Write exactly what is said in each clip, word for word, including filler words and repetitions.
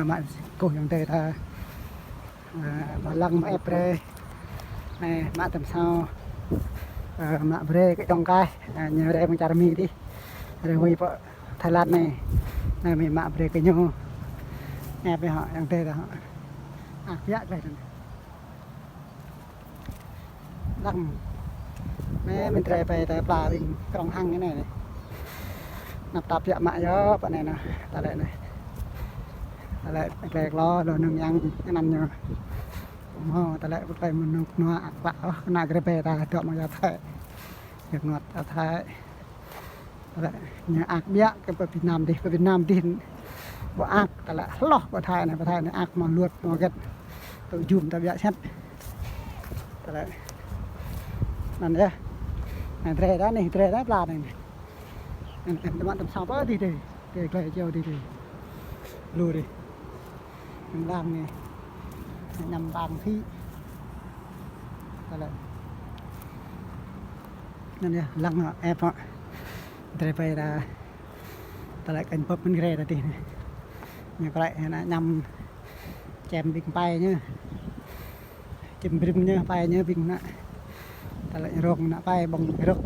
Mă kơkuh ayŏng adơi ta, ơ, mă lăng mă ĕp brơi. Anai, mă tơm sâo. Ơ, mă brơi kơ čŏng kaih. Ơ, ñu brơi mơ̆ng čar Mi dih. Brơi huĭ pơ Thái Lan anai. Anai, mă brơi kơ ñu. Ĕp hŏ, ayŏng adơi ta hŏ. Ăh, biă glai anŭn. Lăng. Anai, mĭn tơlơi ƀai ta pla ƀing krong hăng anai anai. Anăp ta biă mă yơh, pơ anai anai. Tơlơi anai. Tơlơi glai klô, lŏ nưng yang anăn ñu. Mơ̆, tơlơi pơklaih mơnŭk nua ăh klă, ôh, kơnă grê ƀai ta dŏ mơ̆ng yua Thái. Yua ngŏt yua Thái. Tơlơi ñu ăh biă kơ pơ Việt Nam dih, pơ Việt Nam dih. Ƀu ăh, tơlơi hloh pơ Thái anai, pơ Thái anai ăh mơ̆ luôt mơ̆ hơget. Tŭ jum ta biă sĕt. Tơlơi. Anŭn yơh. Anai drơi đa anai, drơi đa pla anai. Anai, anai, tơmă tơm sâo pơ dih dih. Drơi glai jeo dih dih. Lu dih. Anŭn lăng anai. Anăm lăng thĭ. Tơlơi. Anŭn yơh, lăng hŏ, ĕp hŏ. Drơi ƀai ta. Tơlơi kơnh pơp mơ̆n grê ta dih anai. Ñu kơlĕ anai añăm čem ƀing pai ñu. Čem brĭm ñu, pai ñu ƀing anai. Tơlơi rông anai pai ƀơ̆ng rơ̆k.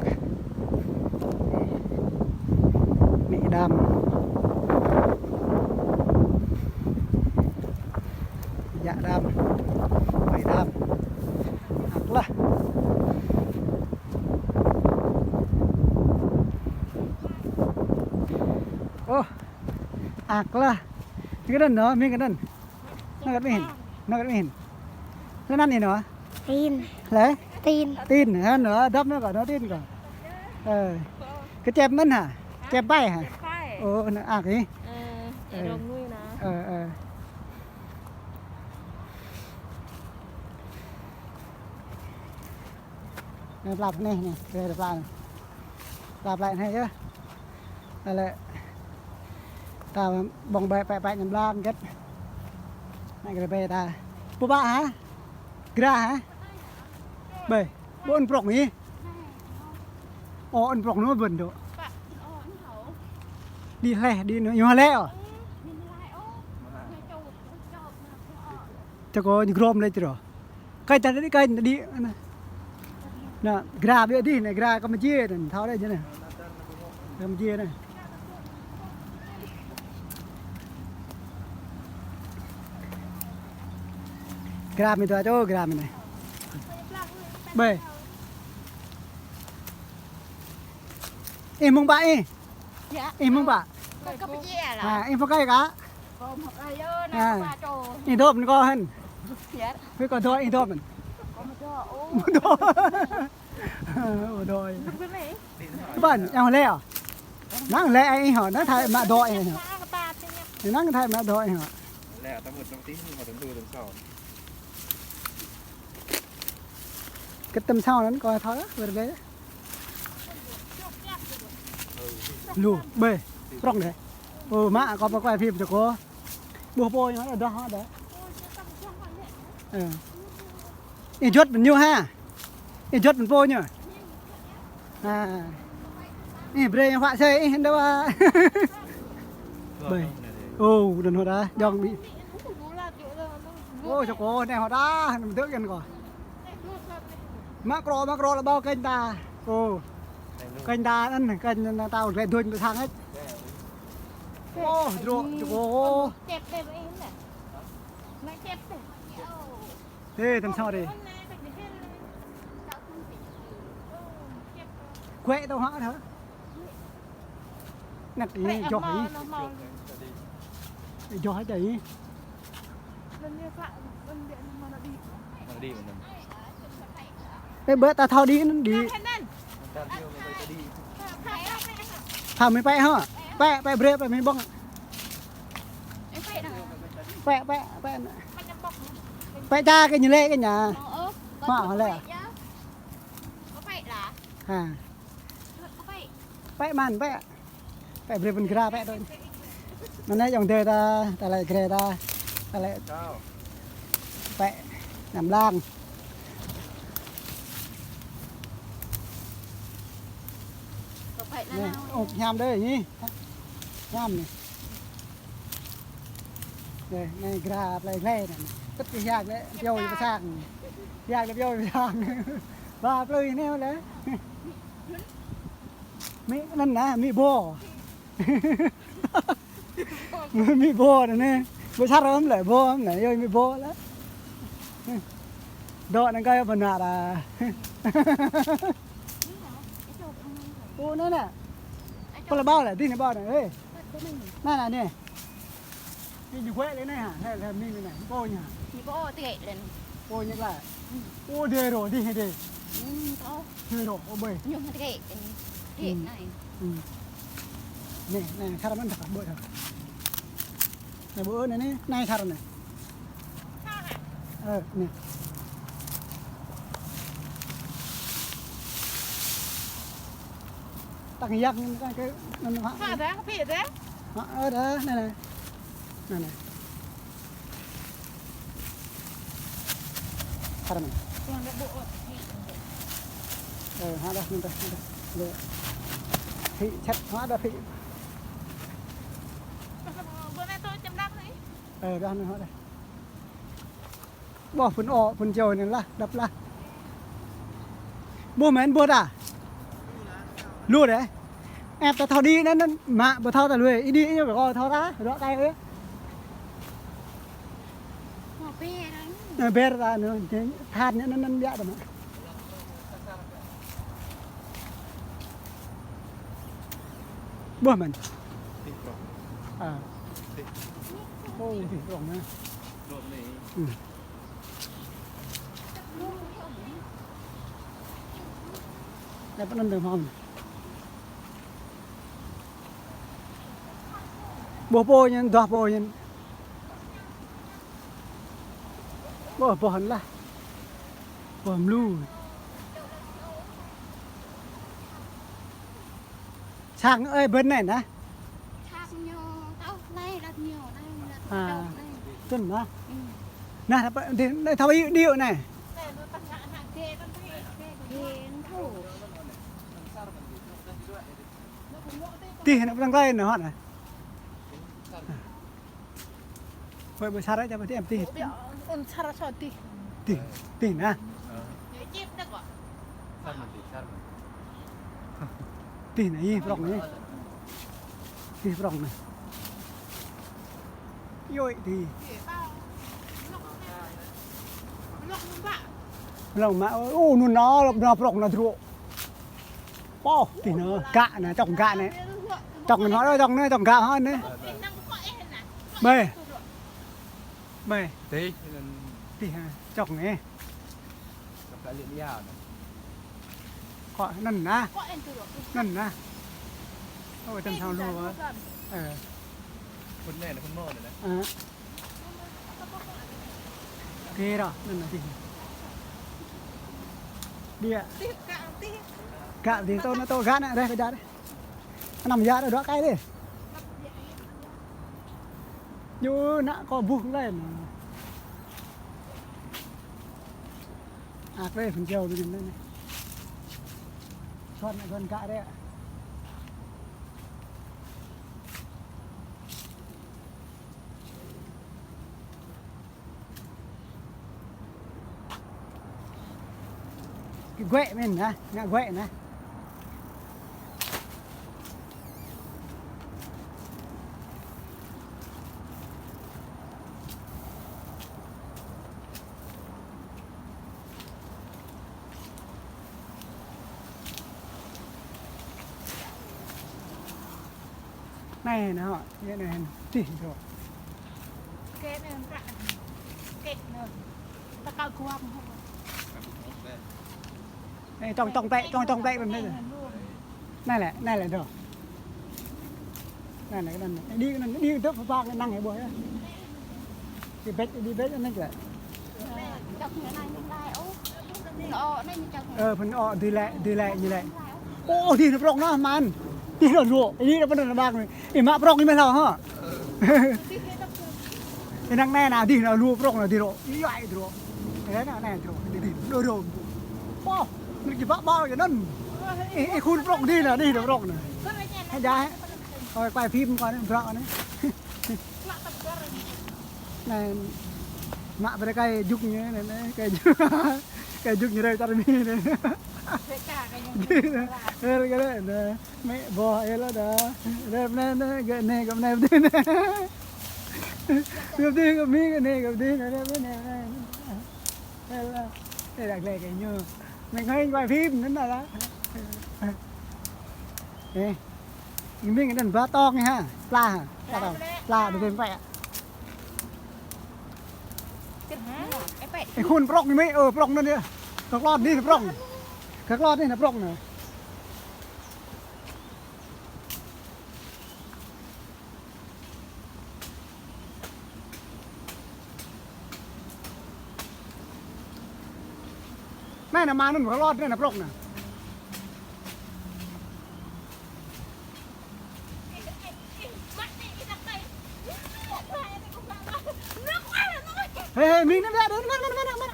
Mĭ đam. Yă đam. Pai đam. Ăh lah. Ôh. Ăh lah. Mĭn kơ anŭn, nô, mĭn kơ anŭn. Nô găt mĭn. Nô găt mĭn. Lĕ anăn ih nô? Tin. Lĕ? Tin. Tin, ha, nô, dŏp nô kơ, nô tin kơ. Ơ. Kơ čem mơ̆n hă? Čem pai hă? Čem pai. Ơ, nô ăh ih. Ơ, ơ. Rông ngui nô. Ơ, ơ. Anai pla anai, anai, anai pla anai. Pla pla anai yơh. Tơlơi ta ƀơ̆ng ƀai pai pai añăm lăng hơget. Anai grê ƀai ta. Pơbă hă? Gra hă? Ƀai. Ƀu ôn prŏng ih. Ơ, ôn prŏng nô ƀơ̆n dŏ. Đĭ hlơi, đĭ nô, ñu hlơi ôh. Čơkô ñu grôm lĕ čơrô. Kơnh ta đĭ, kơnh ta đĭ. Anai. Anai, gra biă dih, anai gra Campuchia, anai, thâo đơi jơnai. Campuchia anai. Gra mĭn dua čô, gra mĭn anai. Ƀai. Ih mơ̆ng ƀă ih. Yă. Ih mơ̆ng ƀă. Kơ, kơ pơjĕ lah. Ha, ih pơkai kă? Kơ pơkai yơh, anai kơ pă čô. Ih dŏ mơ̆n kơ hăn. Yă. Pơkai kơ dŏ ih dŏ mơ̆n. Kơ mơ̆ dŏ, ôh. Mơ̆ dŏ. Ôh, dŏ. Mơ̆n kơ anai. Kơ ƀăn, yang hlơi ôh? Năng hlơi ih hŏ, năng Thái mă dŏ ih hŏ. Năng Thái mă dŏ ih hŏ. Lĕ ta mŭt năng tih, mŭt năng tih, năng sâo. Kơ tơm sâo anŭn kơ thâo yơh, wơr bê. Lu, ƀai, prŏng đơi. Ơ, mă kơ pơkai phim čơkô. Ƀuh pô ñu đah, đah. Ơ. Ih juăt mơ̆n ñu hă? Ih juăt mơ̆n pô ñu? Ha. Ih brơi ñu huă sơi, ih đa wa. Ƀai. Ơ, đơ̆n hŏ đa, jŏng ƀĭ. Ơ, čơkô anai hŏ đa, anăm dơ̆ kơ kơ. Mă krô, mă krô lĕ ƀâo kơnh ta. Ơ. Kơnh ta anŭn, kơnh anŭn ta glai duñ ƀơi sang ĕč. Ơ, dŏ, čơkô. Ê, tơm sâo đơi. Kuĕ tơm hŏ thâo. Năt ih, joh ih. Joh ih đơi. Ê, ƀơi ta thâo đĭ anŭn đĭ. Thâo mĭn pĕ hŏ. Pĕ, pĕ brơi, pĕ mĭn ƀơ̆ng. Pĕ, pĕ, pĕ. Pĕ ča kơ ñu lĕ kơ ñu. Mă hŏ lĕ. Ha. Pĕ mơ̆n, pĕ. Pĕ brơi pơ̆n gra pĕ đôč. Anai ayŏng adơi ta, tơlơi grê ta, tơlơi pĕ añăm lăng. Anai, ôh, hiam đơi anai. Hiam anai. Anai, anai gra plei plei anai. Tơ̆t kơ hiăk lĕ, pioh pơ sang. Hiăk lĕ pioh pơ sang. Ba plei anai lĕ. Mĭ anŭn anai, mĭ ƀô̆. Mĭ ƀô̆ anai. Ƀu sat ôh lĕ, ƀô̆ anai, yơh mĭ ƀô̆ lĕ. Dŏ anai kơ bơnat ah. Ô, anai anai. Pơlă ƀâo lĕ, dih anai ƀâo anai. Ê. Anai anai anai. Ñu guai lĕ anai hă, lĕ, lĕ mĭn anai, ƀô̆ ñu hă. Ñu ƀô̆ tơgĕ lĕ. Ƀô̆ ñu lă. Ô, dê rô, dih hă dê. Ơ, dê rô, ƀơi. Ñu hă tơgĕ, dih anai. Anai, anai, thar mơ̆n thar ƀơi thar. Anai ƀơi anai, anai, anai thar anai. Ơ, anai. Tăng yăng tăng kơ, anai hă. Hă dah, kơ phi dah? Hă, ơ dah, anai anai. Anai anai. Thar anai. Ơ, hă dah, anai dah, anai dah. Lĕ. Phi, chăt, hă dah phi. Ơ, dah, anai hă dah. Ƀô̆ phun ô̆, phun čô anŭn lah, đăp lah. Ƀô̆ mơ̆n, ƀô̆ ta. Lu đeh. Ĕp ta thâo đĭ anŭn, anŭn mă ƀu thâo ta lui. Ih đĭ ñu ƀu thâo ta, rŏ kai ơi. Ơ, ber ta anŭn, than ñu anŭn, anŭn biă ta mă. Ƀô̆ mơ̆n. Tih prŏng. Ơ. Tih. Ô, tih prŏng anai. Prŏng anai. Anai pơ anŭn tơ̆ hmâo anai. Ƀô̆ pô ñu, dua pô ñu. Ƀô̆, ƀô̆ hăn lah. Ƀô̆ mlu. Sang ơi bơ̆n anai nah. Sang ñu, tao anai, lăt ñu, anai, lăt ñu anai. Tơ̆n nah. Nah, anai thâo ih đĭ anai. Dih anai pơtăng tơlơi anai hŏt anai. Ƀơi, ƀơi sar ơi, čăm tih, em tih. Ôn sar sô tih. Tih, tih nah. Tih nah, ih prŏng anai. Tih prŏng anai. Yôi tih. Blŏng mă, ô, anŭn anai, lăp anai prŏng anai truh. Pô, tih anai, gă anai, čŏng gă anai. Čŏng anai, čŏng anai, čŏng gă hă anai. Ƀơi. Ƀơi. Tih. Tih hă, čŏng anai. Kŏ anŭn nah. Anŭn nah. Ơ, tơ̆n thâo lu. Ơ. Phun anai, phun mơ̆n anai. Ơ. Kê rŏ, anŭn anai tih. Đĭ. Gă tih, tơ̆ anai tơ̆ gă anai, reh pơ đah reh. Anăm yă reh, dŏ kai reh. Ñu ană kâo ƀuh lĕ anai. Ak reh phun čô anai anai. Sŏt anai găn gă reh. Kơ guĕ mơ̆n nah, ngă guĕ nah. Anai nah, anai tih rŏ. Kê anai, kê anai. Ta kơ guam hŏ. Anai čŏng, čŏng tĕ, čŏng, čŏng tĕ ƀơi anai. Anai lĕ, anai lĕ rŏ. Anai lĕ, anai lĕ. Đĭ, anai đĭ tơ̆ pơpă anai năng hĕ ƀô̆ yơh. Đi bĕ, đi bĕ anai lĕ. Ơ, phun ô̆, dih lĕ, dih lĕ, dih lĕ. Ô, dih anai prŏng anai mơ̆n. Dih anai lu, ih anai pơ anai ƀang anai. Ih mă prŏng ih mơ̆ thâo hă. Ih năng anai nah, dih anai lu prŏng anai dih rŏ. Ih yai dih rŏ. Ih anai anai dih rŏ, dih dih, đô đô. Pô, anai kơ ƀă ƀă kơ anŭn. Ih, ih khul prŏng dih anai, dih anai prŏng anai. Hă, ja hă. Ơi, quay phim kơ anai, prŏng anai. Anai, mă brơi kai jŭk ñu anai, anai, kai jŭk. Kai jŭk ñu rai čar Mi anai. Brơi kai jŭk ñu rai. Anai, anai, anai. Mĕ boh, ê lah dah. Anai, anai, anai, gơ̆ anai, gơ̆ anai, gơ̆ anai. Gơ̆ anai, gơ̆ Mi, gơ̆ anai, gơ̆ anai, anai, anai, anai. Ê lah. Ê, dah glai kai ñu. Mĕ ngơi quay phim anŭn dah. Ê. Ƀing anŭn ba tong ha. Pla ha. Pla tong. Pla, pla, pla, pla. Ê, khun prŏng anai Mi, ơ, prŏng anŭn yơh. Kơ klot anai prŏng. Kơ klot anai prŏng anai. Anai, anai, mă anŭn kơ klot anai, anai prŏng anai. Hê, hê, Mi anai, anai, anai, anai, anai.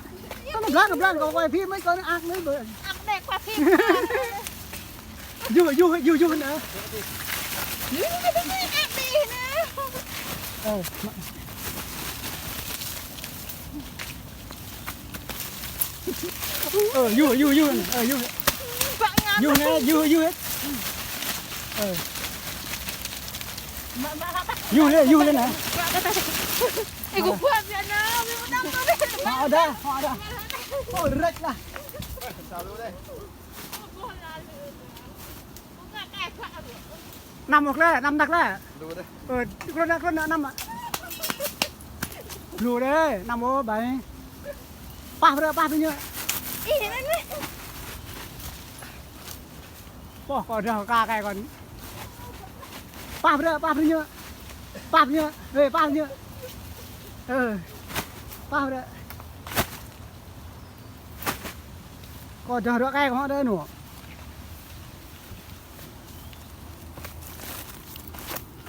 Kơ anai blang, blang, kơ quay phim mơi, kơ anai ăt mơi bơ. Ăt đĕ quay phim. Yua, yua, yua, yua anai. Ơ, mă. Ơ, yua, yua, yua, ơ, yua. Yua anai, yua, yua. Ơ. Yua lĕ, yua lĕ anai. Ê, kơ kuat biă anai, mi mơnam tui. Hŏ dah, hŏ dah. Ơ, rĕč lah. Năm ôh lĕ, năm đăk lĕ. Lu deh. Ơ, kơ anai, kơ anai năm. Lu deh, năm ôh, bai. Pah brơi, pah brơi ñu. Ih, anai, anai. Boh, kâo dah ka kai kâo. Pah brơi, pah brơi ñu. Pah brơi ñu. Ê, pah brơi ñu. Ơ. Pah brơi. Kâo dah rơ̆k kai kâo hŏ dah anŭn.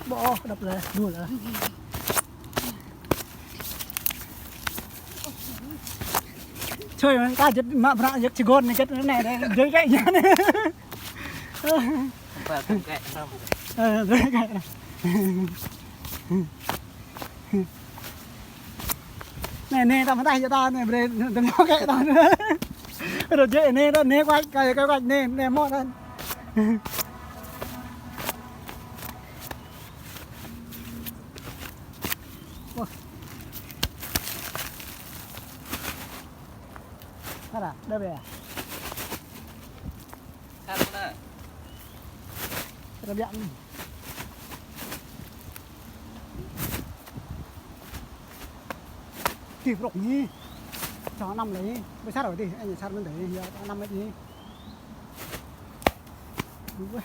Boh, đăp lĕ, đu lĕ. Čơi mơ̆n ka jĕt mă brơi jĕt čơgon anai jĕt anai, anai, jĕt kai ñu anai. Ba kăm kai, năm. Ơ, jĕt kai. Anai, anai, ta mă tah jĕ ta anai, brơi, tơngŏ kai ta anai. Rơ̆k jĕ anai, ta anai, kuač, kai, kai, kuač, anai, anai, mơ̆ ta. Wah. Hara, dah bĕ. Hara. Hara biă anai. Kih prŏng anai. Čô năm lĕ anai. Bơ sar wơ̆t anai, sar mơ̆n tơi, yua năm mĕt anai. Wah.